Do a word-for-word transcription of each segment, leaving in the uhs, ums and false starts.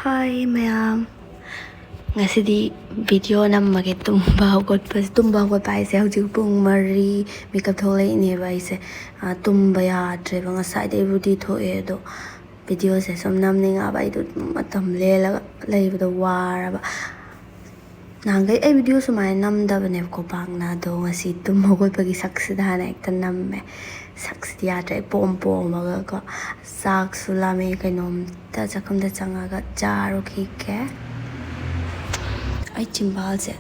ꯍꯥꯏ ꯃꯌꯥꯝ, ꯉꯁꯤꯗꯤ ꯚꯤꯗꯤꯑꯣ ꯅꯝꯃꯒꯦ꯫ ꯇꯨꯝꯕ ꯍꯧꯒꯠꯄꯁꯦ, ꯇꯨꯝꯕ ꯍꯧꯒꯠꯄ ꯍꯥꯏꯁꯦ ꯍꯧꯖꯤꯛ ꯄꯨꯡ ꯃꯔꯤ ꯃꯤꯀꯞ ꯊꯣꯛꯂꯛꯏꯅꯦꯕ ꯑꯩꯁꯦ꯫ ꯑ, ꯇꯨꯝꯕ ꯌꯥꯗ꯭ꯔꯦꯕ꯫ ꯉꯁꯥꯏꯗꯩꯕꯨꯗꯤ ꯊꯣꯛꯑꯦ, ꯑꯗꯣ ꯚꯤꯗꯤꯑꯣꯁꯦ ꯁꯨꯝ ꯅꯝꯅꯤꯡꯉꯛꯑꯕ꯫ ꯑꯩꯗꯣ ꯃꯇꯝ ꯂꯦꯜꯂꯒ ꯂꯩꯕꯗꯣ ꯋꯥꯔꯕ꯫ ꯅꯍꯥꯟꯈꯩ ꯑꯩ ꯚꯤꯗꯤꯑꯣ ꯁꯨꯃꯥꯏꯅ ꯅꯝꯗꯕꯅꯦꯕꯀꯣ ꯄꯥꯛꯅ, ꯑꯗꯣ ꯉꯁꯤ ꯇꯨꯝ ꯍꯧꯒꯠꯄꯒꯤ ꯁꯛꯁꯤꯗ ꯍꯥꯟꯅ ꯍꯦꯛꯇ ꯅꯝꯃꯦ꯫ ꯁꯛꯁꯤꯗꯤ ꯌꯥꯗ꯭ꯔꯦ, ꯏꯄꯣꯝ ꯄꯣꯝꯃꯒꯀꯣ꯫ ꯆꯥꯛꯁꯨ ꯂꯥꯝꯃꯦ, ꯀꯩꯅꯣꯝꯇ ꯆꯥꯛꯈꯨꯝꯗ ꯆꯪꯉꯒ ꯆꯥꯔꯨꯈꯤꯒꯦ꯫ ꯑꯩ ꯆꯤꯝꯕꯥꯜꯁꯦ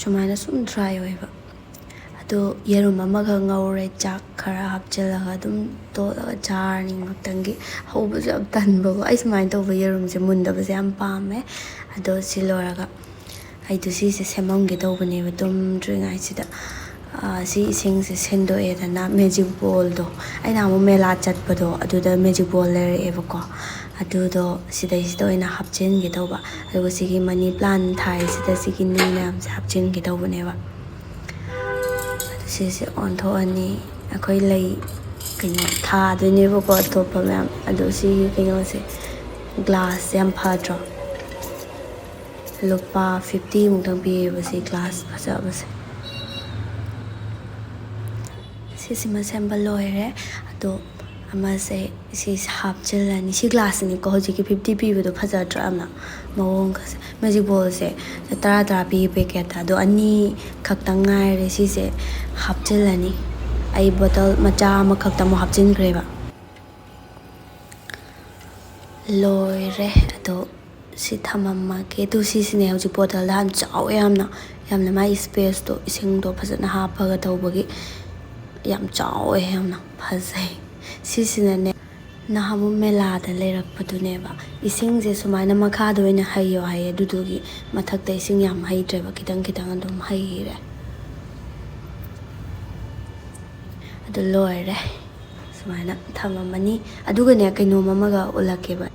ꯁꯨꯃꯥꯏꯅ ꯁꯨꯝ ꯗ꯭ꯔꯥꯏ ꯑꯣꯏꯕ, ꯑꯗꯣ ꯌꯦꯔꯨꯝ ꯑꯃꯒ ꯉꯧꯔꯦ, ꯆꯥꯛ ꯈꯔ ꯍꯥꯞꯆꯤꯜꯂꯒ ꯑꯗꯨꯝ ꯇꯣꯠꯂꯒ ꯆꯥꯔꯅꯤ ꯉꯥꯛꯇꯪꯒꯤ꯫ ꯍꯧꯕꯁꯨ ꯌꯥꯝ ꯇꯟꯕꯀꯣ꯫ ꯑꯩ ꯁꯨꯃꯥꯏꯅ ꯇꯧꯕ ꯌꯦꯔꯨꯝꯁꯦ ꯃꯨꯟꯗꯕꯁꯦ ꯌꯥꯝ ꯄꯥꯝꯃꯦ꯫ ꯑꯗꯣ ꯁꯤ ꯂꯣꯏꯔꯒ ꯑꯩꯗꯣ ꯁꯤꯁꯦ ꯁꯦꯝꯃꯝꯒꯦ ꯇꯧꯕꯅꯦꯕ ꯇꯨꯝꯗ꯭ꯔꯤꯉꯩꯁꯤꯗ꯫ ꯑꯥ, ꯁꯤ ꯏꯁꯤꯡꯁꯦ ꯁꯦꯡꯗꯣꯛꯑꯦꯗꯅ, ꯃꯦꯖꯤꯛ ꯕꯣꯜꯗꯣ, ꯑꯩꯅ ꯑꯃꯨꯛ ꯃꯦꯂꯥ ꯆꯠꯄꯗꯣ ꯑꯗꯨꯗ ꯃꯦꯖꯤꯛ ꯕꯣꯜ ꯂꯩꯔꯛꯑꯦꯕꯀꯣ꯫ ꯑꯗꯨꯗꯣ ꯁꯤꯗꯩꯁꯤꯗ ꯑꯣꯏꯅ ꯍꯥꯞꯆꯤꯟꯒꯦ ꯇꯧꯕ꯫ ꯑꯗꯨꯒ ꯁꯤꯒꯤ ꯃꯅꯤ ꯄ꯭ꯂꯥꯟ ꯊꯥꯏꯁꯤꯗ ꯁꯤꯒꯤ ꯅꯨꯡ ꯃꯌꯥꯝꯁꯦ ꯍꯥꯞꯆꯤꯟꯒꯦ ꯇꯧꯕꯅꯦꯕ꯫ ꯁꯤꯁꯦ ꯑꯣꯟꯊꯣꯛꯑꯅꯤ꯫ ꯑꯩꯈꯣꯏ ꯂꯩ ꯀꯩꯅꯣ ꯊꯥꯗꯣꯏꯅꯦꯕꯀꯣ, ꯑꯇꯣꯞꯄ ꯃꯌꯥꯝ꯫ ꯑꯗꯣ ꯁꯤꯒꯤ ꯀꯩꯅꯣꯁꯦ, ꯒ꯭ꯂꯥꯁꯁꯦ ꯌꯥꯝ ꯐꯗ꯭ꯔꯣ? ꯂꯨꯄꯥ ꯐꯤꯐꯇꯤ ꯃꯨꯛꯇꯪ ꯄꯤꯌꯦꯕ ꯁꯤ ꯒ꯭ꯂꯥꯁ ꯐꯖꯕꯁꯦ꯫ ꯁꯤꯁꯤꯃ ꯁꯦꯝꯕ ꯂꯣꯏꯔꯦ꯫ ꯑꯗꯣ ꯑꯃꯁꯦ ꯁꯤ ꯍꯥꯞꯆꯤꯜꯂꯅꯤ꯫ ꯁꯤ ꯒ꯭ꯂꯥꯁꯁꯤꯅꯤꯀꯣ ꯍꯧꯖꯤꯛꯀꯤ ꯐꯤꯐꯇꯤ ꯄꯤꯕꯗꯣ, ꯐꯖꯗ꯭ꯔꯥ ꯌꯥꯝꯅ? ꯃꯑꯣꯡꯒꯁꯦ꯫ ꯃꯦꯖꯤꯛ ꯕꯣꯜꯁꯦ ꯇꯔꯥ ꯇꯔꯥ ꯄꯤꯌꯦ ꯄꯦꯀꯦꯠꯇ, ꯑꯗꯣ ꯑꯅꯤ ꯈꯛꯇꯪ ꯉꯥꯏꯔꯦ꯫ ꯁꯤꯁꯦ ꯍꯥꯞꯆꯤꯜꯂꯅꯤ꯫ ꯑꯩ ꯕꯣꯇꯜ ꯃꯆꯥ ꯑꯃꯈꯛꯇ ꯑꯃꯨꯛ ꯍꯥꯞꯆꯤꯟꯈ꯭ꯔꯦꯕ꯫ ꯂꯣꯏꯔꯦ꯫ ꯑꯗꯣ ꯁꯤ ꯊꯝꯃꯝꯃꯒꯦ꯫ ꯑꯗꯨ ꯁꯤꯁꯤꯅꯦ ꯍꯧꯖꯤꯛ ꯕꯣꯇꯜꯗ ꯍꯥꯟꯅ ꯆꯥꯎꯋꯦ ꯌꯥꯝꯅ, ꯌꯥꯝꯅ ꯃꯥꯏ ꯏꯁꯄꯦꯁꯇꯣ, ꯏꯁꯤꯡꯗꯣ ꯐꯖꯅ ꯍꯥꯞꯄꯒ ꯇꯧꯕꯒꯤ ꯌꯥꯝ ꯆꯥꯎꯋꯦ, ꯌꯥꯝꯅ ꯐꯖꯩ꯫ ꯁꯤꯁꯤꯅꯅꯦ ꯅꯍꯥꯟꯃꯨꯛ ꯃꯦꯂꯥꯗ ꯂꯩꯔꯛꯄꯗꯨꯅꯦꯕ꯫ ꯏꯁꯤꯡꯁꯦ ꯁꯨꯃꯥꯏꯅ ꯃꯈꯥꯗ ꯑꯣꯏꯅ ꯍꯩꯌꯣ ꯍꯥꯏꯌꯦ, ꯑꯗꯨꯗꯨꯒꯤ ꯃꯊꯛꯇ ꯏꯁꯤꯡ ꯌꯥꯝ ꯍꯩꯇ꯭ꯔꯦꯕ, ꯈꯤꯇꯪ ꯈꯤꯇꯪ ꯑꯗꯨꯝ ꯍꯩꯔꯦ꯫ ꯑꯗꯨ ꯂꯣꯏꯔꯦ꯫ ꯁꯨꯃꯥꯏꯅ ꯊꯝꯃꯝꯃꯅꯤ꯫ ꯑꯗꯨꯒꯅꯦ, ꯀꯩꯅꯣꯝ ꯑꯃꯒ ꯎꯠꯂꯛꯀꯦꯕ꯫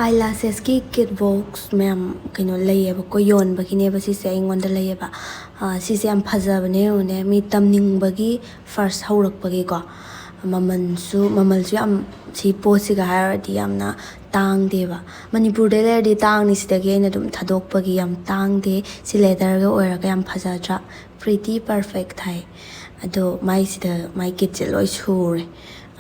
ꯑꯥꯏ ꯂꯥꯁꯦꯁꯀꯤ ꯀꯦꯠ ꯕꯣꯛꯁ ꯃꯌꯥꯝ ꯀꯩꯅꯣ ꯂꯩꯌꯦꯕꯀꯣ, ꯌꯣꯟꯕꯒꯤꯅꯦꯕ ꯁꯤꯁꯦ ꯑꯩꯉꯣꯟꯗ ꯂꯩꯌꯦꯕ꯫ ꯑꯥ, ꯁꯤꯁꯦ ꯌꯥꯝ ꯐꯖꯕꯅꯦ, ꯌꯦꯡꯉꯨꯅꯦ꯫ ꯃꯤ ꯇꯝꯅꯤꯡꯕꯒꯤ ꯐꯥꯔꯁ ꯍꯧꯔꯛꯄꯒꯤꯀꯣ꯫ ꯃꯃꯜꯁꯨ, ꯃꯃꯜꯁꯨ ꯌꯥꯝ ꯁꯤ ꯄꯣꯠꯁꯤꯒ ꯍꯥꯏꯔꯨꯔꯗꯤ ꯌꯥꯝꯅ ꯇꯥꯡꯗꯦꯕ꯫ ꯃꯅꯤꯄꯨꯔꯗ ꯂꯩꯔꯗꯤ ꯇꯥꯡꯅꯤ, ꯁꯤꯗꯒꯤ ꯑꯩꯅ ꯑꯗꯨꯝ ꯊꯥꯗꯣꯛꯄꯒꯤ ꯌꯥꯝ ꯇꯥꯡꯗꯦ꯫ ꯁꯤ leatherꯒ ꯑꯣꯏꯔꯒ ꯌꯥꯝ ꯐꯖꯗ꯭ꯔꯥ? Pretty perfect ꯊꯥꯏ꯫ ꯑꯗꯣ ꯃꯥꯏꯁꯤꯗ ꯃꯥꯏ kitꯁꯦ ꯂꯣꯏ ꯁꯨꯔꯦ꯫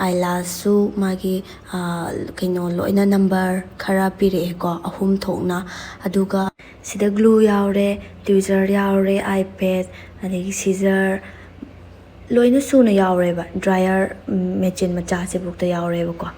Eyelashꯁꯨ ꯃꯥꯒꯤ, ꯑꯥ, ꯀꯩꯅꯣ, ꯂꯣꯏꯅ number ꯈꯔ ꯄꯤꯔꯛꯑꯦꯀꯣ, ꯑꯍꯨꯝ ꯊꯣꯛꯅ꯫ ꯑꯗꯨꯒ ꯁꯤꯗ glue ꯌꯥꯎꯔꯦ, tweezer ꯌꯥꯎꯔꯦ, eye patch, ꯑꯗꯒꯤ scissor, ꯂꯣꯏꯅ ꯁꯨꯅ ꯌꯥꯎꯔꯦꯕ꯫ Dryer, ꯎꯝ, machine ꯃꯆꯥꯁꯤꯐꯥꯎꯗ ꯌꯥꯎꯔꯦꯕꯀꯣ꯫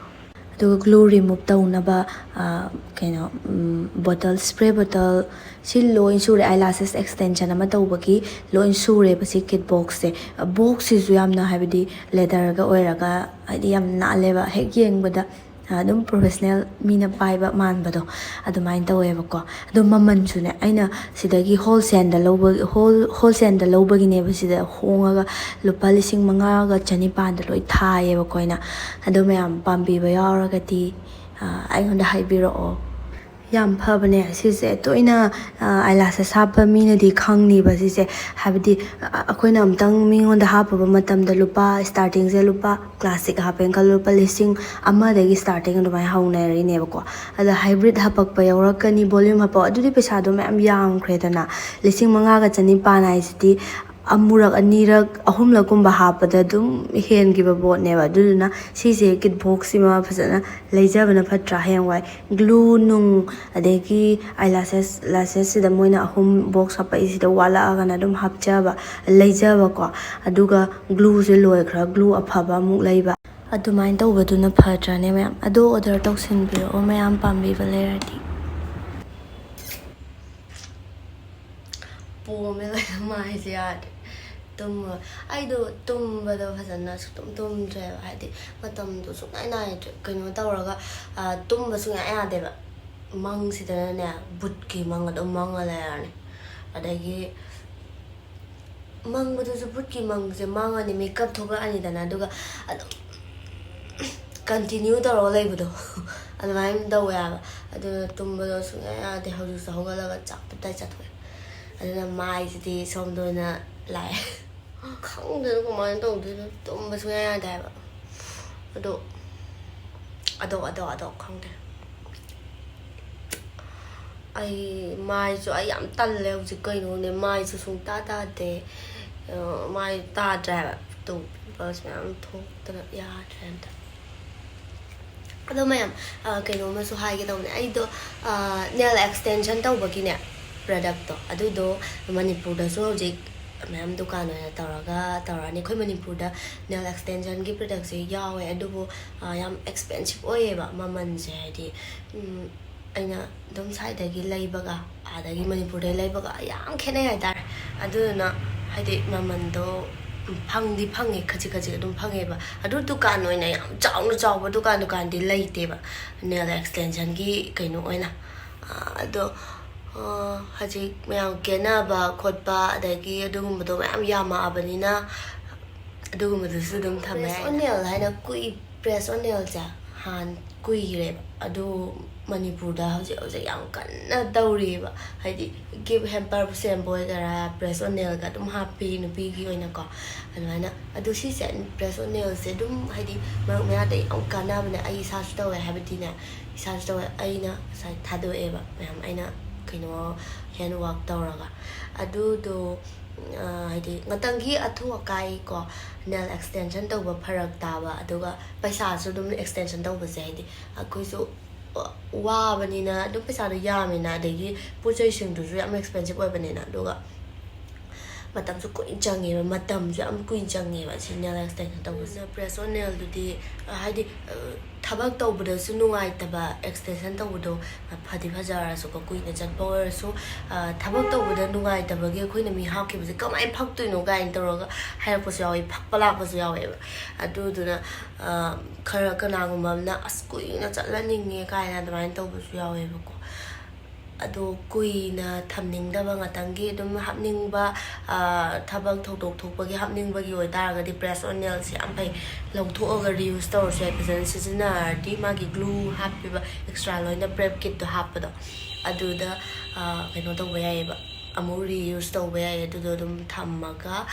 ꯑꯗꯨꯒ glue remove ꯇꯧꯅꯕ, ꯑ, ꯀꯩꯅꯣ, ꯎꯝ, bottle, spray bottle, ꯁꯤ ꯂꯣꯏ ꯁꯨꯔꯦ꯫ Eyelashes extension ꯑꯃ ꯇꯧꯕꯒꯤ ꯂꯣꯏ ꯁꯨꯔꯦꯕ ꯁꯤ kit boxꯁꯦ꯫ Boxꯁꯤꯁꯨ ꯌꯥꯝꯅ, ꯍꯥꯏꯕꯗꯤ, leatherꯒ ꯑꯣꯏꯔꯒ, ꯍꯥꯏꯗꯤ, ꯌꯥꯝ ꯅꯥꯜꯂꯦꯕ꯫ ꯍꯦꯛ ꯌꯦꯡꯕꯗ, ꯑ, ꯑꯗꯨꯝ professional ꯃꯤꯅ ꯄꯥꯏꯕ ꯃꯥꯟꯕꯗꯣ ꯑꯗꯨꯃꯥꯏꯅ ꯇꯧꯋꯦꯕꯀꯣ꯫ ꯑꯗꯣ ꯃꯃꯜꯁꯨꯅꯦ, ꯑꯩꯅ ꯁꯤꯗꯒꯤ wholesaleꯗ ꯂꯧꯕ, whole-, wholesaleꯗ ꯂꯧꯕꯒꯤꯅꯦꯕ ꯁꯤꯗ ꯍꯣꯡꯉꯒ ꯂꯨꯄꯥ ꯂꯤꯁꯤꯡ ꯃꯉꯥꯒ ꯆꯅꯤꯄꯥꯟꯗ ꯂꯣꯏ ꯊꯥꯏꯌꯦꯕꯀꯣ ꯑꯩꯅ꯫ ꯑꯗꯣ ꯃꯌꯥꯝ ꯄꯥꯝꯕꯤꯕ ꯌꯥꯎꯔꯒꯗꯤ, ꯑ, ꯑꯩꯉꯣꯟꯗ ꯍꯥꯏꯕꯤꯔꯛꯑꯣ꯫ ꯌꯥꯝ ꯐꯕꯅꯦ ꯁꯤꯁꯦ꯫ ꯇꯣꯏꯅ, ꯑ, eyelashes ꯍꯥꯞꯄ ꯃꯤꯅꯗꯤ ꯈꯪꯅꯤꯕ ꯁꯤꯁꯦ꯫ ꯍꯥꯏꯕꯗꯤ, ꯑ, ꯑꯩꯈꯣꯏꯅ ꯑꯃꯨꯛꯇꯪ ꯃꯤꯉꯣꯟꯗ ꯍꯥꯞꯄꯨꯕ ꯃꯇꯝꯗ ꯂꯨꯄꯥ, startingꯁꯦ ꯂꯨꯄꯥ, classic ꯍꯥꯞꯄꯦꯅ ꯈꯜꯂꯣ, ꯂꯨꯄꯥ ꯂꯤꯁꯤꯡ ꯑꯃꯗꯒꯤ starting ꯑꯗꯨꯃꯥꯏꯅ ꯍꯧꯅꯔꯤꯅꯦꯕꯀꯣ꯫ ꯑꯗ hybrid ꯍꯥꯄꯛꯄ ꯌꯥꯎꯔꯛꯀꯅꯤ, volume ꯍꯥꯄꯛ, ꯑꯗꯨꯗꯤ ꯄꯩꯁꯥꯗꯣ ꯃꯌꯥꯝ ꯌꯥꯝꯈ꯭ꯔꯦꯗꯅ꯫ ꯂꯤꯁꯤꯡ ꯃꯉꯥꯒ ꯆꯅꯤꯄꯥꯟ ꯍꯥꯏꯁꯤꯗꯤ ꯑꯃꯨꯔꯛ, ꯑꯅꯤꯔꯛ, ꯑꯍꯨꯝꯂꯛꯀꯨꯝꯕ ꯍꯥꯞꯄꯗ ꯑꯗꯨꯝ ꯍꯦꯟꯈꯤꯕ ꯄꯣꯠꯅꯦꯕ꯫ ꯑꯗꯨꯗꯨꯅ ꯁꯤꯁꯦ kit boxꯁꯤꯃ ꯐꯖꯅ ꯂꯩꯖꯕꯅ ꯐꯠꯇ꯭ꯔꯥ? ꯍꯌꯦꯡꯋꯥꯏ glue ꯅꯨꯡ, ꯑꯗꯒꯤ eyelashes, lashesꯁꯤꯗ ꯃꯣꯏꯅ ꯑꯍꯨꯝ box ꯍꯥꯞꯄꯛꯏꯁꯤꯗ ꯋꯥꯠꯂꯛꯑꯒꯅ ꯑꯗꯨꯝ ꯍꯥꯞꯆꯕ, ꯂꯩꯖꯕꯀꯣ꯫ ꯑꯗꯨꯒ glueꯁꯦ ꯂꯣꯏꯈ꯭ꯔ glue ꯑꯐꯕ ꯑꯃꯨꯛ ꯂꯩꯕ꯫ ꯑꯗꯨꯃꯥꯏꯅ ꯇꯧꯕꯗꯨꯅ ꯐꯗ꯭ꯔꯅꯦ ꯃꯌꯥꯝ? ꯑꯗꯣ order ꯇꯧꯁꯤꯟꯕꯤꯔꯛꯑꯣ, ꯃꯌꯥꯝ ꯄꯥꯝꯕꯤꯕ ꯂꯩꯔꯗꯤ꯫ ꯄꯣꯝꯃꯦ ꯂꯣꯏꯅ, ꯃꯥꯏꯁꯦ ꯌꯥꯗ꯭ꯔꯦ꯫ ꯇꯨꯝꯕ, ꯑꯩꯗꯣ ꯇꯨꯝꯕꯗꯣ ꯐꯖꯅ ꯁꯨꯛꯇꯨꯝ ꯇꯨꯝꯗ꯭ꯔꯦꯕ, ꯍꯥꯏꯗꯤ ꯃꯇꯝꯗꯣ ꯁꯨꯡꯅꯥꯏ ꯅꯥꯏꯗ꯭ꯔꯦ꯫ ꯀꯩꯅꯣ ꯇꯧꯔꯒ, ꯑ, ꯇꯨꯝꯕ ꯁꯨꯡꯌꯥ ꯌꯥꯗꯦꯕ꯫ ꯃꯪꯁꯤꯗꯅꯅꯦ, ꯕꯨꯠꯀꯤ ꯃꯪ ꯑꯗꯨꯝ ꯃꯪꯉ ꯂꯩꯔꯅꯤ꯫ ꯑꯗꯒꯤ ꯃꯪꯕꯗꯨꯁꯨ ꯕꯨꯠꯀꯤ ꯃꯪꯁꯦ ꯃꯪꯉꯅꯤ, ꯃꯤꯀꯞ ꯊꯣꯛꯂꯛꯑꯅꯤꯗꯅ, ꯑꯗꯨꯒ ꯑꯗꯨꯝ continue ꯇꯧꯔꯒ ꯂꯩꯕꯗꯣ ꯑꯗꯨꯃꯥꯏꯅ ꯇꯧꯋꯦ ꯍꯥꯏꯕ꯫ ꯑꯗꯨꯅ ꯇꯨꯝꯕꯗꯣ ꯁꯨꯡꯌꯥ ꯌꯥꯗꯦ꯫ ꯍꯧꯖꯤꯛꯁꯨ ꯍꯧꯒꯠꯂꯒ ꯆꯥꯛ ꯇꯞꯇꯥꯏ ꯆꯥꯊꯣꯛꯑꯦ꯫ ꯑꯗꯨꯅ ꯃꯥꯏꯁꯤꯗꯤ ꯁꯣꯝꯗ ꯑꯣꯏꯅ ꯂꯥꯛꯑꯦ꯫ ꯈꯪꯗꯦꯗ ꯀꯃꯥꯏꯅ ꯇꯧꯗꯣꯏꯅꯣ, ꯇꯨꯝꯕ ꯁꯨꯡꯌꯥ ꯌꯥꯗꯦ ꯍꯥꯏꯕ꯫ ꯑꯗꯣ ꯑꯗꯣ ꯑꯗꯣ ꯑꯗꯣ ꯈꯪꯗꯦ꯫ ꯑꯩ ꯃꯥꯏꯁꯨ, ꯑꯩ ꯌꯥꯝ ꯇꯜꯂꯦ ꯍꯧꯖꯤꯛ꯫ ꯀꯩꯅꯣꯅꯦ, ꯃꯥꯏꯁꯨ ꯁꯨꯡꯇꯥ ꯇꯥꯗꯦ꯫ ꯑ, ꯃꯥꯏ ꯇꯥꯗ꯭ꯔꯦ ꯍꯥꯏꯕ꯫ ꯇꯨ, ꯄꯤꯝꯄꯜꯁ ꯃꯌꯥꯝ ꯊꯣꯛꯇꯅ ꯌꯥꯗ꯭ꯔꯦ ꯑꯝꯇ꯫ ꯑꯗꯣ ꯃꯌꯥꯝ, ꯑ, ꯀꯩꯅꯣꯝꯃꯁꯨ ꯍꯥꯏꯒꯦ ꯇꯧꯕꯅꯦ꯫ ꯑꯩꯗꯣ, ꯑ, ꯅꯦꯜ ꯑꯦꯛꯁꯇꯦꯟꯁꯟ ꯇꯧꯕꯒꯤꯅꯦ, ꯄ꯭ꯔꯗꯛꯇꯣ, ꯑꯗꯨꯗꯣ ꯃꯅꯤꯄꯨꯔꯗꯁꯨ ꯍꯧꯖꯤꯛ ꯃꯌꯥꯝ ꯗꯨꯀꯥꯟ ꯑꯣꯏꯅ ꯇꯧꯔꯒ ꯇꯧꯔꯛꯑꯅꯤ꯫ ꯑꯩꯈꯣꯏ ꯃꯅꯤꯄꯨꯔꯗ ꯅꯦꯜ ꯑꯦꯛꯁꯇꯦꯟꯁꯟꯒꯤ ꯄ꯭ꯔꯗꯛꯁꯦ ꯌꯥꯎꯋꯦ, ꯑꯗꯨꯕꯨ, ꯑ, ꯌꯥꯝ ꯑꯦꯛꯁꯄꯦꯟꯁꯤꯞ ꯑꯣꯏꯌꯦꯕ ꯃꯃꯜꯁꯦ꯫ ꯍꯥꯏꯗꯤ, ꯎꯝ, ꯑꯩꯅ ꯑꯗꯨꯝ ꯁ꯭ꯋꯥꯏꯗꯒꯤ ꯂꯩꯕꯒ ꯑꯥꯗꯒꯤ ꯃꯅꯤꯄꯨꯔꯗꯒꯤ ꯂꯩꯕꯒ ꯌꯥꯝ ꯈꯦꯠꯅꯩ ꯍꯥꯏꯇꯥꯔꯦ꯫ ꯑꯗꯨꯗꯨꯅ ꯍꯥꯏꯗꯤ ꯃꯃꯜꯗꯣ ꯐꯪꯗꯤ ꯐꯪꯉꯦ, ꯈꯖꯤꯛ ꯈꯖꯤꯛ ꯑꯗꯨꯝ ꯐꯪꯉꯦꯕ꯫ ꯑꯗꯨ ꯗꯨꯀꯥꯟ ꯑꯣꯏꯅ ꯌꯥꯝ ꯆꯥꯎꯅ ꯆꯥꯎꯕ ꯗꯨꯀꯥꯟ, ꯗꯨꯀꯥꯟꯗꯤ ꯂꯩꯇꯦꯕ ꯅꯦꯜ ꯑꯦꯛꯁꯇꯦꯟꯁꯟꯒꯤ ꯀꯩꯅꯣ ꯑꯣꯏꯅ꯫ ꯑ, ꯑꯗꯣ, ꯑ, ꯍꯧꯖꯤꯛ ꯃꯌꯥꯝ ꯀꯦꯅꯕ ꯈꯣꯠꯄ ꯑꯗꯒꯤ ꯑꯗꯨꯒꯨꯝꯕꯗꯣ ꯃꯌꯥꯝ ꯌꯥꯝꯃꯛꯑꯕꯅꯤꯅ ꯑꯗꯨꯒꯨꯝꯕꯗꯨꯁꯨ ꯑꯗꯨꯝ ꯊꯝꯕ ꯌꯥꯏ꯫ ꯄ꯭ꯔꯦꯁ ꯑꯣꯟ ꯅꯦꯜ ꯍꯥꯏꯅ ꯀꯨꯏ-, ꯄ꯭ꯔꯦꯁ ꯑꯣꯟ ꯅꯦꯜꯁꯦ ꯍꯥꯟ ꯀꯨꯏꯔꯦꯕ꯫ ꯑꯗꯨ ꯃꯅꯤꯄꯨꯔꯗ ꯍꯧꯖꯤꯛ ꯍꯧꯖꯤꯛ ꯌꯥꯝ ꯀꯟꯅ ꯇꯧꯔꯤꯑꯕ꯫ ꯍꯥꯏꯗꯤ ꯒꯤꯐ ꯍꯦꯝꯄꯔꯕꯨ ꯁꯦꯝꯕ ꯑꯣꯏꯒꯦꯔꯥ, ꯄ꯭ꯔꯦꯁ ꯑꯣꯟ ꯅꯦꯜꯒ ꯑꯗꯨꯝ ꯍꯥꯞꯄꯤ ꯅꯨꯄꯤꯒꯤ ꯑꯣꯏꯅꯀꯣ꯫ ꯑꯗꯨꯃꯥꯏꯅ, ꯑꯗꯨ ꯁꯤꯁꯦ, ꯄ꯭ꯔꯦꯁ ꯑꯣꯟ ꯅꯦꯜꯁꯦ ꯑꯗꯨꯝ ꯍꯥꯏꯗꯤ ꯃꯔꯛ ꯃꯌꯥꯗ ꯌꯥꯝ ꯀꯥꯟꯅꯕꯅꯦ꯫ ꯑꯩ ꯏꯁꯥꯁꯨ ꯇꯧꯋꯦ, ꯍꯥꯏꯕꯗꯤꯅꯦ, ꯏꯁꯥꯁꯨ ꯇꯧꯋꯦ꯫ ꯑꯩꯅ ꯉꯁꯥꯏ ꯊꯥꯗꯣꯛꯑꯦꯕ ꯃꯌꯥꯝ, ꯑꯩꯅ ꯀꯩꯅꯣ ꯍꯦꯟ ꯋꯥꯛ ꯇꯧꯔꯒ꯫ ꯑꯗꯨꯗꯣ, ꯑ, ꯍꯥꯏꯗꯤ ꯉꯥꯛꯇꯪꯒꯤ ꯑꯊꯨ ꯑꯀꯥꯏ ꯀꯣ, ꯅꯦꯜ ꯑꯦꯛꯁꯇꯦꯟꯁꯟ ꯇꯧꯕ ꯐꯔꯛ ꯇꯥꯕ, ꯑꯗꯨꯒ ꯄꯩꯁꯥꯁꯨ ꯑꯗꯨꯝ ꯑꯦꯛꯁꯇꯦꯟꯁꯟ ꯇꯧꯕꯁꯦ ꯍꯥꯏꯗꯤ ꯑꯩꯈꯣꯏꯁꯨ ꯋꯥꯕꯅꯤꯅ ꯑꯗꯨꯝ ꯄꯩꯁꯥꯗꯣ ꯌꯥꯝꯃꯤꯅ, ꯑꯗꯒꯤ ꯄꯣꯠ ꯆꯩꯁꯤꯡꯗꯨꯁꯨ ꯌꯥꯝ ꯑꯦꯛꯁꯄꯦꯟꯁꯤꯞ ꯑꯣꯏꯕꯅꯤꯅ, ꯑꯗꯨꯒ ꯃꯇꯝꯁꯨ ꯀꯨꯏꯅ ꯆꯪꯉꯦꯕ, ꯃꯇꯝꯁꯨ ꯌꯥꯝ ꯀꯨꯏꯅ ꯆꯪꯉꯦꯕ ꯁꯤ ꯅꯦꯜ ꯑꯦꯛꯁꯇꯦꯟꯁꯟ ꯇꯧꯕꯁꯦ꯫ ꯄ꯭ꯔꯦꯁ ꯑꯣꯟ ꯅꯦꯜꯗꯨꯗꯤ, ꯑ, ꯍꯥꯏꯗꯤ, ꯑ, ꯊꯕꯛ ꯇꯧꯕꯗꯁꯨ ꯅꯨꯡꯉꯥꯏꯇꯕ, ꯑꯦꯛꯁꯇꯦꯟꯁꯟ ꯇꯧꯕꯗꯣ ꯐꯗꯤ ꯐꯖꯔꯁꯨꯀꯣ, ꯀꯨꯏꯅ ꯆꯠꯄ ꯑꯣꯏꯔꯁꯨ, ꯑ, ꯊꯕꯛ ꯇꯧꯕꯗ ꯅꯨꯡꯉꯥꯏꯇꯕꯒꯤ ꯑꯩꯈꯣꯏꯅ ꯃꯤ ꯍꯥꯞꯈꯤꯕꯁꯦ ꯀꯃꯥꯏꯅ ꯐꯛꯇꯣꯏꯅꯣ ꯀꯥꯏꯅ ꯇꯧꯔꯒ ꯍꯥꯏꯔꯛꯄꯁꯨ ꯌꯥꯎꯋꯤ, ꯐꯛꯄ ꯂꯥꯛꯄꯁꯨ ꯌꯥꯎꯋꯦꯕ꯫ ꯑꯗꯨꯗꯨꯅ, ꯑ, ꯈꯔ ꯀꯅꯥꯒꯨꯝꯕ ꯑꯃꯅ "ꯑꯁ, ꯀꯨꯏꯅ ꯆꯠꯍꯟꯅꯤꯡꯉꯦ" ꯀꯥꯏꯅ ꯑꯗꯨꯃꯥꯏꯅ ꯇꯧꯕꯁꯨ ꯌꯥꯎꯋꯦꯕꯀꯣ꯫ ꯑꯗꯣ ꯀꯨꯏꯅ ꯊꯝꯅꯤꯡꯗꯕ, ꯉꯥꯛꯇꯪꯒꯤ ꯑꯗꯨꯝ ꯍꯥꯞꯅꯤꯡꯕ, ꯑ, ꯊꯕꯛ ꯊꯧꯗꯣꯛ ꯊꯣꯛꯄꯒꯤ ꯍꯥꯞꯅꯤꯡꯕꯒꯤ ꯑꯣꯏꯇꯥꯔꯒꯗꯤ ꯄ꯭ꯔꯦꯁ ꯑꯣꯟ ꯅꯦꯜꯁꯦ ꯌꯥꯝ ꯐꯩ꯫ ꯂꯧꯊꯣꯛꯑꯒ ꯔꯤꯌꯨꯁ ꯇꯧꯔꯁꯨ ꯌꯥꯏ, ꯐꯖꯅ ꯁꯤꯖꯤꯟꯅꯔꯗꯤ꯫ ꯃꯥꯒꯤ ꯒ꯭ꯂꯨ ꯍꯥꯞꯄꯤꯕ, ꯑꯦꯛꯁꯇ꯭ꯔꯥ ꯂꯣꯏꯅ ꯄ꯭ꯔꯦꯞ ꯀꯤꯠꯇꯣ ꯍꯥꯞꯄꯗꯣ, ꯑꯗꯨꯗ, ꯑ, ꯀꯩꯅꯣ ꯇꯧꯕ ꯌꯥꯏꯌꯦꯕ, ꯑꯃꯨꯛ ꯔꯤꯌꯨꯁ ꯇꯧꯕ ꯌꯥꯏ꯫ ꯑꯗꯨꯗꯣ ꯑꯗꯨꯝ ꯊꯝꯃꯒ,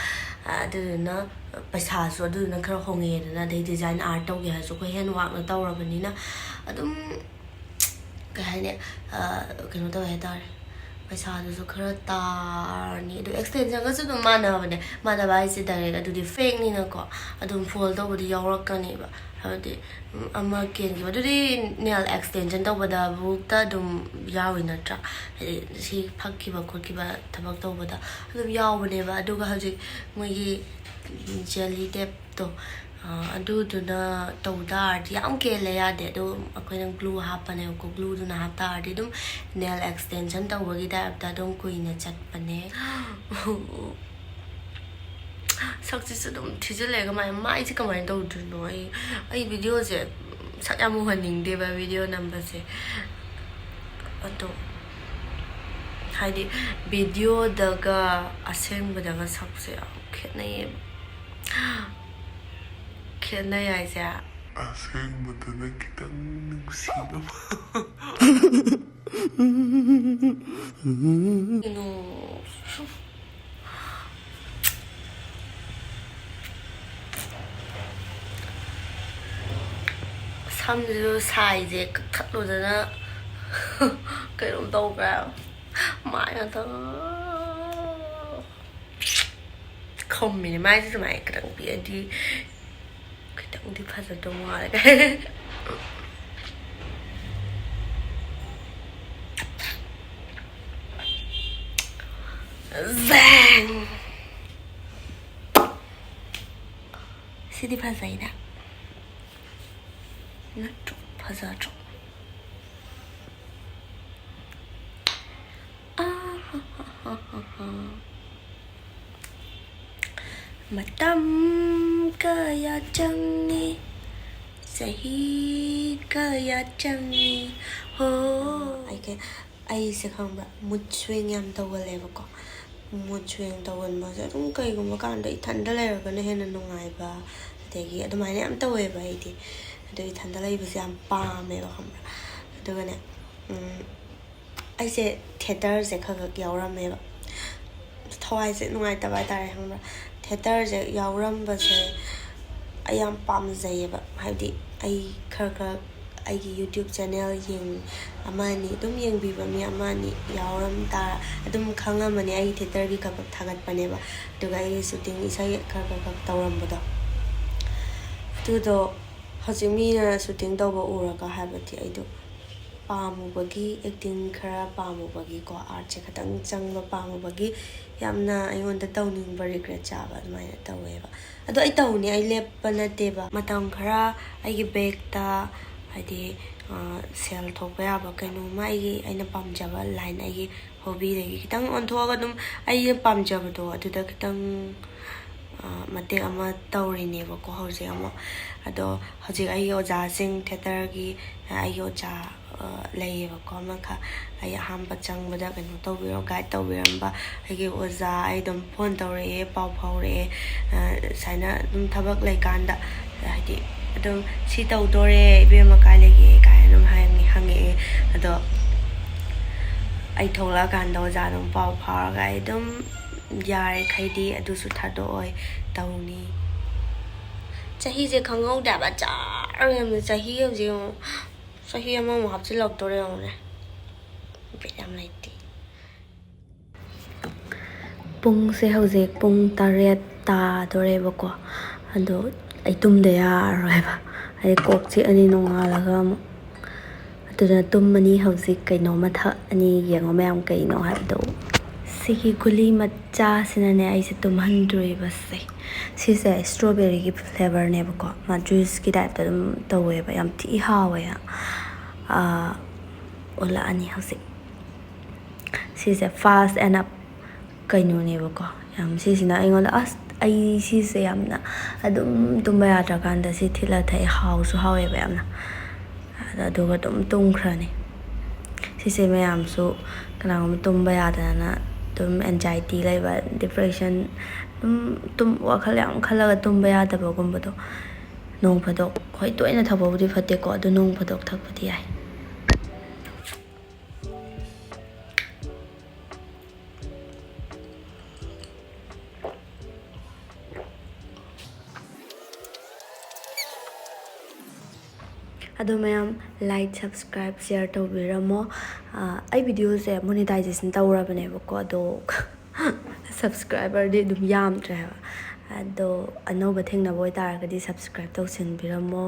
ꯑꯗꯨꯗꯨꯅ ꯄꯩꯁꯥꯁꯨ ꯑꯗꯨꯗꯨꯅ ꯈꯔ ꯍꯣꯡꯉꯛꯑꯦꯗꯅ꯫ ꯑꯗꯩ ꯗꯤꯖꯥꯏꯟ ꯑꯥꯔꯠ ꯇꯧꯒꯦ ꯍꯥꯏꯔꯁꯨ ꯑꯩꯈꯣꯏ ꯍꯦꯟꯋꯥꯛꯅ ꯇꯧꯔꯕꯅꯤꯅ ꯑꯗꯨꯝ, ꯀꯩ ꯍꯥꯏꯅꯤ, ꯀꯩꯅꯣ ꯇꯧꯋꯦ ꯍꯥꯏꯇꯥꯔꯦ, ꯄꯩꯁꯥꯗꯨꯁꯨ ꯈꯔ ꯇꯥꯔꯅꯤ꯫ ꯑꯗꯨ ꯑꯦꯛꯁꯇꯦꯟꯁꯟꯒꯁꯨ ꯑꯗꯨꯝ ꯃꯥꯟꯅꯕꯅꯦ꯫ ꯃꯥꯟꯅꯕ ꯍꯥꯏꯁꯦ ꯗꯥꯏꯔꯦꯛ ꯑꯗꯨꯗꯤ ꯐꯦꯛꯅꯤꯅꯀꯣ, ꯑꯗꯨꯝ ꯐꯣꯜ ꯇꯧꯕꯗꯤ ꯌꯥꯎꯔꯛꯀꯅꯦꯕ꯫ ꯍꯥꯏꯕꯗꯤ, ꯎꯝ, ꯑꯃ ꯀꯦꯟꯈꯤꯕ ꯑꯗꯨꯗꯤ ꯅꯦꯜ ꯑꯦꯛꯁꯇꯦꯟꯁꯟ ꯇꯧꯕꯗꯕꯨꯛꯇ ꯑꯗꯨꯝ ꯌꯥꯎꯏ ꯅꯠꯇ꯭ꯔꯥ? ꯍꯥꯏꯗꯤ ꯁꯤ ꯐꯛꯈꯤꯕ ꯈꯣꯠꯈꯤꯕ ꯊꯕꯛ ꯇꯧꯕꯗ ꯑꯗꯨꯝ ꯌꯥꯎꯕꯅꯦꯕ꯫ ꯑꯗꯨꯒ ꯍꯧꯖꯤꯛ ꯃꯣꯏꯒꯤ ꯖꯦꯂꯤ ꯇꯦꯞꯇꯣ, ꯑꯗꯨꯗꯨꯅ ꯇꯧ ꯇꯥꯔꯗꯤ ꯌꯥꯝ ꯀꯦꯜꯂꯦ ꯌꯥꯗꯦ꯫ ꯑꯗꯨ ꯑꯩꯈꯣꯏꯅ ꯒ꯭ꯂꯨ ꯍꯥꯞꯄꯅꯦꯕꯀꯣ꯫ ꯒ꯭ꯂꯨꯗꯨꯅ ꯍꯥꯞ ꯇꯥꯔꯗꯤ ꯑꯗꯨꯝ ꯅꯦꯜ ꯑꯦꯛꯁꯇꯦꯟꯁꯟ ꯇꯧꯕꯒꯤ ꯇꯥꯏꯞꯇ ꯑꯗꯨꯝ ꯀꯨꯏꯅ ꯆꯠꯄꯅꯦ꯫ ꯁꯛꯁꯤꯁꯨ ꯑꯗꯨꯝ ꯊꯤꯖꯤꯜꯂꯛꯑꯦ꯫ ꯀꯃꯥꯏ, ꯃꯥꯏꯁꯦ ꯀꯃꯥꯏꯅ ꯇꯧꯗꯣꯏꯅꯣ? ꯑꯩ, ꯑꯩ ꯚꯤꯗꯤꯑꯣꯁꯦ ꯁꯛ ꯌꯥꯝ ꯎꯍꯟꯅꯤꯡꯗꯦꯕ, ꯚꯤꯗꯤꯑꯣ ꯅꯝꯕꯁꯦ꯫ ꯑꯗꯣ ꯍꯥꯏꯗꯤ ꯚꯤꯗꯤꯑꯣꯗꯒ ꯑꯁꯦꯡꯕꯗꯒ ꯁꯛꯁꯦ ꯌꯥꯝ ꯈꯦꯠꯅꯩꯌꯦꯕ꯫ ꯈꯦꯠꯅꯩ ꯍꯥꯏꯁꯦ꯫ ꯑꯁꯦꯡꯕꯗꯅ ꯈꯤꯇꯪ ꯅꯨꯡꯁꯤꯕ꯫ ꯀꯩꯅꯣ? ꯁꯝꯁꯤꯁꯨ ꯁꯥꯏꯁꯦ ꯀꯛꯊꯠꯂꯨꯗꯅ ꯀꯩꯅꯣꯝ ꯇꯧꯈ꯭ꯔꯦ꯫ ꯃꯥꯏ ꯉꯥꯛꯇ ꯈꯨꯝꯃꯤꯅꯦ꯫ ꯃꯥꯏꯁꯦ ꯁꯨꯃꯥꯏꯅ ꯈꯤꯇꯪ ꯄꯤꯛꯑꯗꯤ ꯈꯤꯇꯪꯗꯤ ꯐꯖꯗꯧ ꯃꯥꯜꯂꯦ꯫ ꯖꯦꯡ! ꯁꯤꯗꯤ ꯐꯖꯩꯅꯦ꯫ ꯅꯠꯇ꯭ꯔꯣ? ꯐꯖꯗ꯭ꯔꯣ? ꯑꯥꯍꯥꯍꯥꯍꯥꯍꯥ꯫ ꯃꯇꯝ ꯀꯌꯥ ꯆꯪꯉꯤ, ꯆꯍꯤ ꯀꯌꯥ ꯆꯪꯉꯤ, ꯍꯣ꯫ ꯑꯩ ꯀꯩ-, ꯑꯩꯁꯦ ꯈꯪꯕ꯭ꯔꯥ, ꯃꯨꯠ ꯁ꯭ꯋꯤꯡ ꯌꯥꯝ ꯇꯧꯒꯜꯂꯦꯕꯀꯣ꯫ ꯃꯨꯠ ꯁ꯭ꯋꯤꯡ ꯇꯧꯒꯟꯕꯁꯦ ꯑꯗꯨꯝ ꯀꯩꯒꯨꯝꯕ ꯀꯥꯟꯗ ꯏꯊꯟꯗ ꯂꯩꯔꯒꯅ ꯍꯦꯟꯅ ꯅꯨꯡꯉꯥꯏꯕ, ꯑꯗꯒꯤ ꯑꯗꯨꯃꯥꯏꯅ ꯌꯥꯝ ꯇꯧꯋꯦꯕ ꯑꯩꯗꯤ꯫ ꯑꯗꯣ ꯏꯊꯟꯗ ꯂꯩꯕꯁꯦ ꯌꯥꯝ ꯄꯥꯝꯃꯦꯕ, ꯈꯪꯕ꯭ꯔꯥ? ꯑꯗꯨꯒꯅꯦ, ꯎꯝ, ꯑꯩꯁꯦ ꯊꯤꯌꯦꯇꯔꯁꯦ ꯈꯔ ꯈꯛ ꯌꯥꯎꯔꯝꯃꯦꯕ꯫ ꯊꯋꯥꯏꯁꯦ ꯅꯨꯡꯉꯥꯏꯇꯕ ꯍꯥꯏꯇꯥꯔꯦ, ꯈꯪꯕ꯭ꯔꯥ? ꯊꯤꯌꯦꯇꯔꯁꯦ ꯌꯥꯎꯔꯝꯕꯁꯦ ꯑꯩ ꯌꯥꯝ ꯄꯥꯝꯖꯩꯌꯦꯕ꯫ ꯍꯥꯏꯕꯗꯤ ꯑꯩ ꯈꯔ ꯈꯔ ꯑꯩꯒꯤ YouTube ꯆꯦꯅꯦꯜ ꯌꯦꯡ-, ꯑꯃ ꯑꯅꯤ ꯑꯗꯨꯝ ꯌꯦꯡꯕꯤꯕ ꯃꯤ ꯑꯃ ꯑꯅꯤ ꯌꯥꯎꯔꯝ ꯇꯥꯔ ꯑꯗꯨꯝ ꯈꯪꯉꯝꯃꯅꯤ꯫ ꯑꯩ ꯊꯤꯌꯦꯇꯔꯒꯤ ꯈꯛ ꯈꯛ ꯊꯥꯒꯠꯄꯅꯦꯕ꯫ ꯑꯗꯨꯒ ꯑꯩꯒꯤ ꯁꯨꯇꯤꯡ ꯏꯁꯩ ꯈꯔ ꯈꯔ ꯈꯛ ꯇꯧꯔꯝꯕꯗꯣ, ꯑꯗꯨꯗꯣ ꯍꯧꯖꯤꯛ ꯃꯤꯅ ꯁꯨꯇꯤꯡ ꯇꯧꯕ ꯎꯔꯒ ꯍꯥꯏꯕꯗꯤ ꯑꯩꯗꯣ ꯄꯥꯝꯃꯨꯕꯒꯤ, ꯑꯦꯛꯇꯤꯡ ꯈꯔ ꯄꯥꯝꯃꯨꯕꯒꯤꯀꯣ, ꯑꯥꯔꯠꯁꯦ ꯈꯤꯇꯪ ꯆꯪꯕ ꯄꯥꯝꯃꯨꯕꯒꯤ ꯌꯥꯝꯅ ꯑꯩꯉꯣꯟꯗ ꯇꯧꯅꯤꯡꯕ, ꯔꯤꯒ꯭ꯔꯦꯠ ꯆꯥꯕ ꯑꯗꯨꯃꯥꯏꯅ ꯇꯧꯋꯦꯕ꯫ ꯑꯗꯣ ꯑꯩ ꯇꯧꯅꯤ, ꯑꯩ ꯂꯦꯞꯄ ꯅꯠꯇꯦꯕ꯫ ꯃꯇꯝ ꯈꯔ ꯑꯩꯒꯤ ꯕꯦꯛꯇ, ꯍꯥꯏꯗꯤ, ꯑ, ꯁꯦꯜ ꯊꯣꯛꯄ ꯌꯥꯕ ꯀꯩꯅꯣꯝꯃ, ꯑꯩꯒꯤ, ꯑꯩꯅ ꯄꯥꯝꯖꯕ ꯂꯥꯏꯟ, ꯑꯩꯒꯤ ꯍꯣꯕꯤꯗꯒꯤ ꯈꯤꯇꯪ ꯑꯣꯟꯊꯣꯛꯑꯒ ꯑꯗꯨꯝ ꯑꯩꯅ ꯄꯥꯝꯖꯕꯗꯣ ꯑꯗꯨꯗ ꯈꯤꯇꯪ, ꯑ, ꯃꯇꯦꯛ ꯑꯃ ꯇꯧꯔꯤꯅꯦꯕꯀꯣ ꯍꯧꯖꯤꯛ ꯑꯃꯨꯛ꯫ ꯑꯗꯣ ꯍꯧꯖꯤꯛ ꯑꯩꯒꯤ ꯑꯣꯖꯥꯁꯤꯡ, ꯊꯤꯌꯦꯇꯔꯒꯤ, ꯑ, ꯑꯩꯒꯤ ꯑꯣꯖꯥ, ꯑ, ꯂꯩꯌꯦꯕꯀꯣ ꯑꯃꯈꯛ, ꯑꯩ ꯑꯍꯥꯟꯕ ꯆꯪꯕꯗ ꯀꯩꯅꯣ ꯇꯧꯕꯤꯔꯣ, ꯒꯥꯏꯗ ꯇꯧꯕꯤꯔꯝꯕ ꯑꯩꯒꯤ ꯑꯣꯖꯥ, ꯑꯩ ꯑꯗꯨꯝ ꯐꯣꯟ ꯇꯧꯔꯛꯑꯦ, ꯄꯥꯎ ꯐꯥꯎꯔꯛꯑꯦ, ꯑ, ꯁꯨꯃꯥꯏꯅ ꯑꯗꯨꯝ ꯊꯕꯛ ꯂꯩꯀꯥꯟꯗ, ꯍꯥꯏꯗꯤ ꯑꯗꯨꯝ "ꯁꯤ ꯇꯧꯗꯣꯔꯦ ꯏꯕꯦꯝꯃ, ꯀꯥꯏ ꯂꯩꯒꯦ?" ꯀꯥꯏꯅ ꯑꯗꯨꯝ ꯍꯥꯏꯔꯝꯃꯤ, ꯍꯪꯉꯛꯑꯦ꯫ ꯑꯗꯣ ꯑꯩ ꯊꯣꯛꯂꯛꯑꯀꯥꯟꯗ ꯑꯣꯖꯥ ꯑꯗꯨꯝ ꯄꯥꯎ ꯐꯥꯎꯔꯒ ꯑꯩ ꯑꯗꯨꯝ ꯌꯥꯔꯤꯈꯩꯗꯤ ꯑꯗꯨꯁꯨ ꯊꯥꯗꯣꯛꯑꯣꯏ, ꯇꯧꯅꯤ꯫ ꯆꯍꯤꯁꯦ ꯈꯪꯍꯧꯗꯦ ꯍꯥꯏꯕ, ꯖꯔ ꯌꯥꯝꯅ꯫ ꯆꯍꯤ ꯍꯧꯖꯤꯛ ꯌꯦꯡꯉꯨ, ꯆꯍꯤ ꯑꯃꯃꯨꯛ ꯍꯥꯞꯆꯤꯜꯂꯛꯇꯣꯔꯦ ꯌꯦꯡꯉꯨꯅꯦ꯫ ꯕꯤꯠ ꯌꯥꯝ ꯂꯩꯇꯦ꯫ ꯄꯨꯡꯁꯦ ꯍꯧꯖꯤꯛ ꯄꯨꯡ ꯇꯔꯦꯠ ꯇꯥꯗꯣꯔꯦꯕꯀꯣ꯫ ꯑꯗꯣ ꯑꯩ ꯇꯨꯝꯗ ꯌꯥꯔꯔꯣꯏꯕ, ꯑꯩ ꯀꯣꯛ ꯆꯤꯛꯑꯅꯤ ꯅꯣꯡꯉꯥꯜꯂꯒ ꯑꯃꯨꯛ꯫ ꯑꯗꯨꯅ ꯇꯨꯝꯃꯅꯤ ꯍꯧꯖꯤꯛ, ꯀꯩꯅꯣꯝꯃ ꯊꯛꯑꯅꯤ꯫ ꯌꯦꯡꯉꯣ ꯃꯌꯥꯝ, ꯀꯩꯅꯣ ꯍꯥꯏꯕꯗꯣ꯫ ꯁꯤꯒꯤ ꯒꯨꯂꯤ ꯃꯆꯥꯁꯤꯅꯅꯦ ꯑꯩꯁꯦ ꯇꯨꯝꯍꯟꯗꯣꯔꯤꯕꯁꯦ꯫ ꯁꯤꯁꯦ ꯏꯁꯇ꯭ꯔꯣꯕꯦꯔꯤꯒꯤ ꯐ꯭ꯂꯦꯕꯔꯅꯦꯕꯀꯣ, ꯃꯥ ꯖꯨꯏꯁꯀꯤ ꯇꯥꯏꯞꯇ ꯑꯗꯨꯝ ꯇꯧꯋꯦꯕ, ꯌꯥꯝ ꯊꯤ ꯍꯥꯎꯋꯦ꯫ ꯑꯥ, ꯑꯣꯜꯂꯛꯑꯅꯤ ꯍꯧꯖꯤꯛ꯫ ꯁꯤꯁꯦ fast and up ꯀꯩꯅꯣꯅꯦꯕꯀꯣ꯫ ꯌꯥꯝ ꯁꯤꯁꯤꯅ ꯑꯩꯉꯣꯟꯗ, ꯑꯁ, ꯑꯩ ꯁꯤꯁꯦ ꯌꯥꯝꯅ ꯑꯗꯨꯝ ꯇꯨꯝꯕ ꯌꯥꯗ꯭ꯔꯀꯥꯟꯗ ꯁꯤ ꯊꯤꯠꯂ ꯊꯛꯑꯦ꯫ ꯍꯥꯎꯁꯨ ꯍꯥꯎꯋꯦꯕ ꯌꯥꯝꯅ꯫ ꯑꯗ-, ꯑꯗꯨꯒ ꯑꯗꯨꯝ ꯇꯨꯝꯈ꯭ꯔꯅꯤ꯫ ꯁꯤꯁꯦ ꯃꯌꯥꯝꯁꯨ, ꯀꯅꯥꯒꯨꯝꯕ ꯇꯨꯝꯕ ꯌꯥꯗꯅ ꯑꯗꯨꯝ anxiety ꯂꯩꯕ, depression, ꯑꯗꯨꯝ ꯇꯨꯝ-, ꯋꯥꯈꯜ ꯌꯥꯝ ꯈꯜꯂꯒ ꯇꯨꯝꯕ ꯌꯥꯗꯕꯒꯨꯝꯕꯗꯣ, ꯅꯣꯡ ꯐꯥꯗꯣꯛ, ꯍꯣꯏ, ꯇꯣꯏꯅ ꯊꯛꯄꯕꯨꯗꯤ ꯐꯠꯇꯦꯀꯣ, ꯑꯗꯨ ꯅꯣꯡ ꯐꯥꯗꯣꯛ ꯊꯛꯄꯗꯤ ꯌꯥꯏ꯫ ꯑꯗꯣ ꯃꯌꯥꯝ, like, subscribe, share ꯇꯧꯕꯤꯔꯝꯃꯣ꯫ ꯑꯥ, ꯑꯩ videoꯁꯦ monetization ꯇꯧꯔꯕꯅꯦꯕꯀꯣ, ꯑꯗꯣ subscriberꯗꯤ ꯑꯗꯨꯝ ꯌꯥꯝꯗ꯭ꯔꯦ ꯍꯥꯏꯕ꯫ ꯑꯗꯣ ꯑꯅꯧꯕ ꯊꯦꯡꯅꯕ ꯑꯣꯏꯇꯥꯔꯒꯗꯤ subscribe ꯇꯧꯁꯤꯟꯕꯤꯔꯝꯃꯣ꯫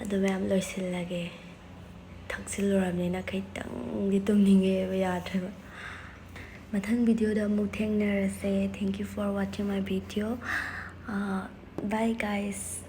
ꯑꯗꯣ ꯃꯌꯥꯝ, ꯂꯣꯏꯁꯤꯜꯂꯒꯦ꯫ ꯊꯛꯆꯤꯜꯂꯨꯔꯕꯅꯤꯅ ꯈꯤꯇꯪꯗꯤ ꯇꯨꯝꯅꯤꯡꯉꯦꯕ, ꯌꯥꯗ꯭ꯔꯦꯕ꯫ ꯃꯊꯪ videoꯗ ꯑꯃꯨꯛ ꯊꯦꯡꯅꯔꯁꯦ꯫ Thank you for watching my video. Ah, bye guys.